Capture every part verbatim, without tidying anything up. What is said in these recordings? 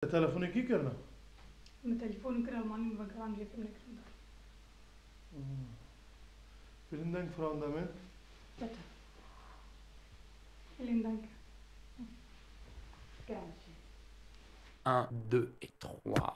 Te telefonê kî kirine? Min telefon kir, Almanî min vegeran jê fêm nekirin. Hmm. Vielen Dank, Frau Dame. Bitte. Vielen Dank. Gern geschehen. Un, deux et trois.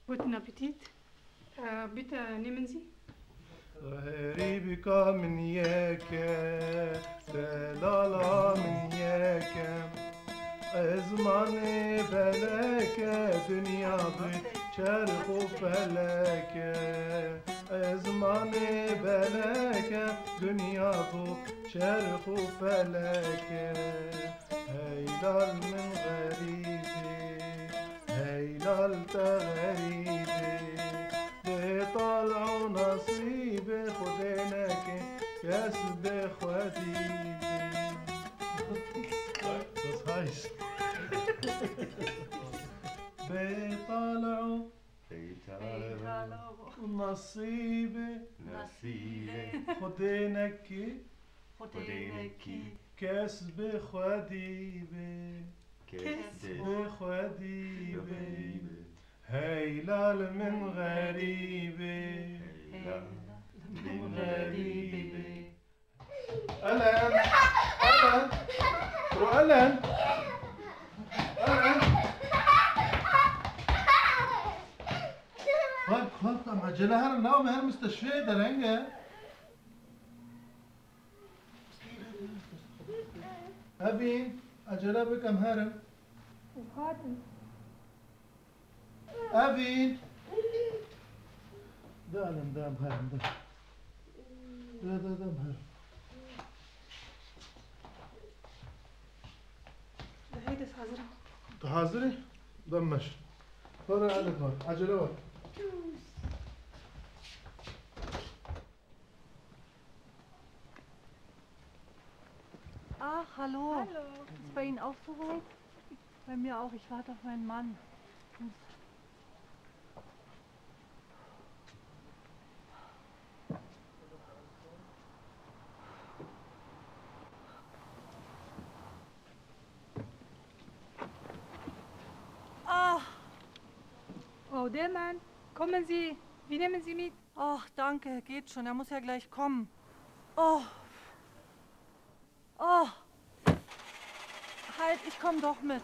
Guten Appetit. Ee, bitte nehmen Sie. Xerîbika min yek e, delala min yek e. Ezmanê belek e, dinya bi çerx û felek e. Ezmanê belek e, dinya bi çerx û felek e. Hey lal min xerîbê, hey lal te xerîbê. Bê tal'o nasîbê Xwedê neke, kes bê xwedî bê. Das heißt. Bê tal'o Bê tal'o nasîbê Xwedê neke, Xwedê neke, kes bê xwedî bê. Kes bê xwedî bê. Hey lal min xerîbê. Hey lal min xerîbê. Elen! Elen! Ro Elen! Elen! Kalk, kalk, em ecele herin, nava me her misteshfê dereng e. Evîn, ecele bike, em herin. Evîn. De Elen, de em herin, de. De, de, de em herin. Hey, ez hazir im. Tu hazir î? De meş. Hore Elen, hore. Ecele var. Ach, hallo. Hallo. Ist bei Ihnen auch so weit? Bei mir auch. Ich warte auf meinen Mann. Ah! Oh, der Mann. Kommen Sie, wir nehmen Sie mit. Ach, danke, geht schon. Er muss ja gleich kommen. Oh. Oh. Halt, ich komm doch mit.